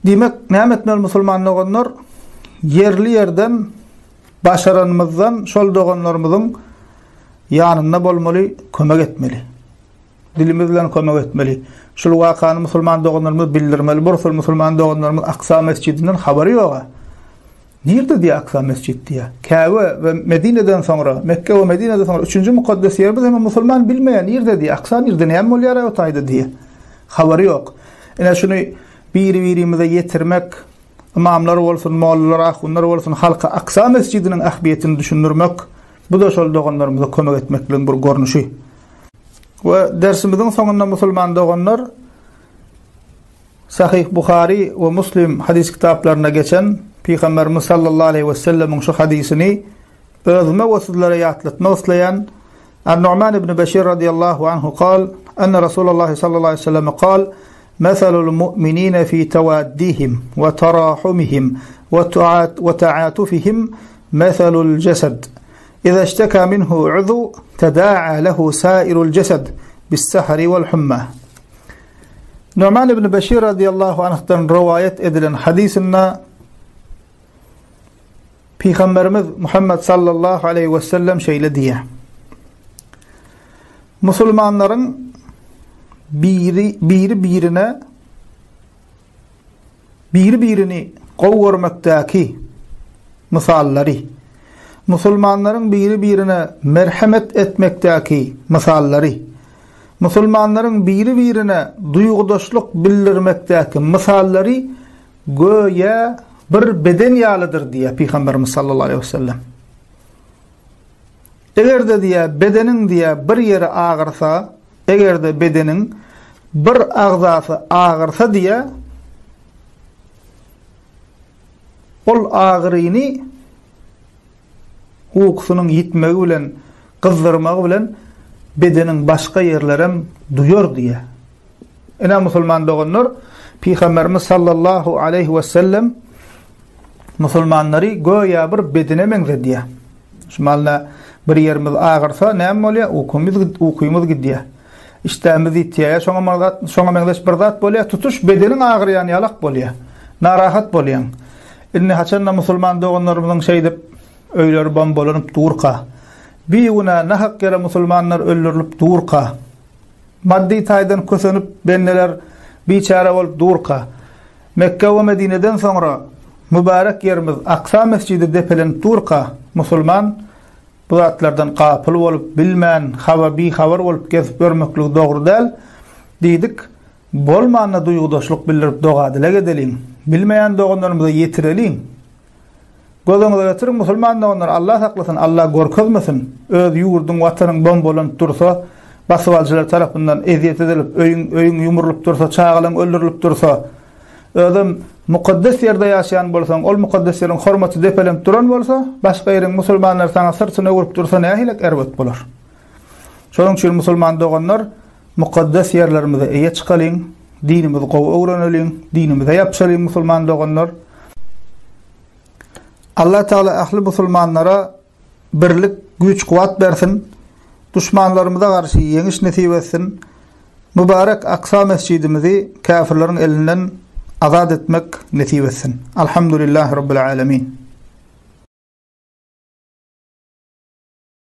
Diýmek, näme etmeli musulman doganlar? Ýerli-ýerden başaranymyzdan şol doganlarymyzyň ýanynda bolmaly, kömek etmeli. Dilimiz bilen kömek etmeli. Şul wakany musulman doganlarymyza bildirmeli. Bir usul musulman doganlarymyz Aksa mesjidinden habary ýoga. Nirde diýýär Aksa mesjid diýýär. Käbe we Medineden soňra, Mekge we Medineden soňra üçünji mukaddes ýer biz hem musulman bilmeýär nirde diýýär. Aksa nirde näme bolýar o taýda diýýär. Habary ýok. Ine şuny biri-birimize ýetirmek, ymamlar bolsun, mollalar, ahunlar bolsun halka Aksa mesjidiniň ähmiýetini düşündirmek, bu-da şol doganlarymyza kömek etmekligiň bir görnüşi. We dersimiziň soňunda musulman doganlar Sahyh Buhary we Muslim hadys kitaplarynda geçen Pygamberimiz sallallahu aleýhi we sellemiň şu hadysyny özüme we sizlere ýatlatmak isleýän, An-Nu'man ibn Beşir radiyallahu anhu kal, Enne Resulallah sallallahu aleýhi we sellem kal, Meselul mu'minine fi tewaddihim we tarahumihim we ta'atufihim meselul jesed. Iza işteka minhu uzu teda'a lehu sairul jesed bis-sahari wal-humma. Nu'man ibn Beşir radiyallahu anhdan rowaýat edilen hadysynda Pygamberimiz Muhammed sallallahu aleýhi we sellem şeýle diýýär. Musulmanlaryň biri biri birine biri-birini gowy görmekdäki mysallary, musulmanlaryň biri-birine merhemet etmekdäki mysallary, musulmanlaryň biri-birine duýgudaşlyk bildirmekdäki mysallary göýä bir beden ýalydyr diýýär Pygamberimiz sallallahu aleýhi wesellem. Eger-de diýýär, bedeniň diýýär bir ýeri agyrsa, Eger-de bedeniň bir agzasy agyrsa diýýär, ol agyryny ukusynyň ýitmegi bilen, gyzdyrmagy bilen bedeniň başga ýerlerem duýar diýýär. Ine musulman doganlar, Pygamberimiz sallallahu aleýhi we sellem musulmanlary göýä bir bedene meňzedýär. Şu mahalda bir ýerimiz agyrsa näme bolýar? Ukymyz ukymyz gidýär. Işdämiz ýitýär. Ýa şoňa bir zat, şoňa meňzeş bir zat bolýar. Tutuş bedeniň agyrýan ýalak bolýar. Narahat bolýaň. Indi haçanda musulman doganlarymyzyň şeýdip öýleri bombalanyp durka, bigünä nahak ýere musulmanlar öldürilip durka, maddy taýdan kösenip bendeler biçäre bolup durka, Mekge we Medineden soňra mübärek ýerimiz Aksa mesjidi depelenip durka, musulman bu zatlardan gapyl bolup, bilmän, haba bihabar bolup gezip ýörmekligi dogry däl, diýdik. Bolmanda duýgudaşlyk bildirip doga-dileg edeliň. Bilmeýän doganlarymyza ýetireliň. Gözüňize getiriň musulman doganlar Allah saklasyn Allah görkezmesin öz ýurduň watanyň bombalanyp dursa basybalyjylar tarapyndan ezýet edilip öýüň öýüň ýumrulyp dursa çagalaň öldürilip dursa özem mukaddes ýerde ýaşaýan bolsaň ol mukaddes ýeriň hormaty depelenip duran bolsa başga ýeriň musulmanlary saňa syrtyny öwrüp dursa nähilek erbet bolar şonuň üçin musulman doganlar mukaddes ýerlerimize eýe çykalyň dinimizi gowy öwreneliň dinimize ýapyşalyň musulman doganlar Allah Teala ähli musulmanlara birlik, güýç-kuwwat bersin. Duşmanlarymyza garşy ýeňiş nesip etsin. Mübarek Aksa mesjidimizi käfirleriň elinden azat etmek nesip etsin. Alhamdulillahi Rabbil Alemin.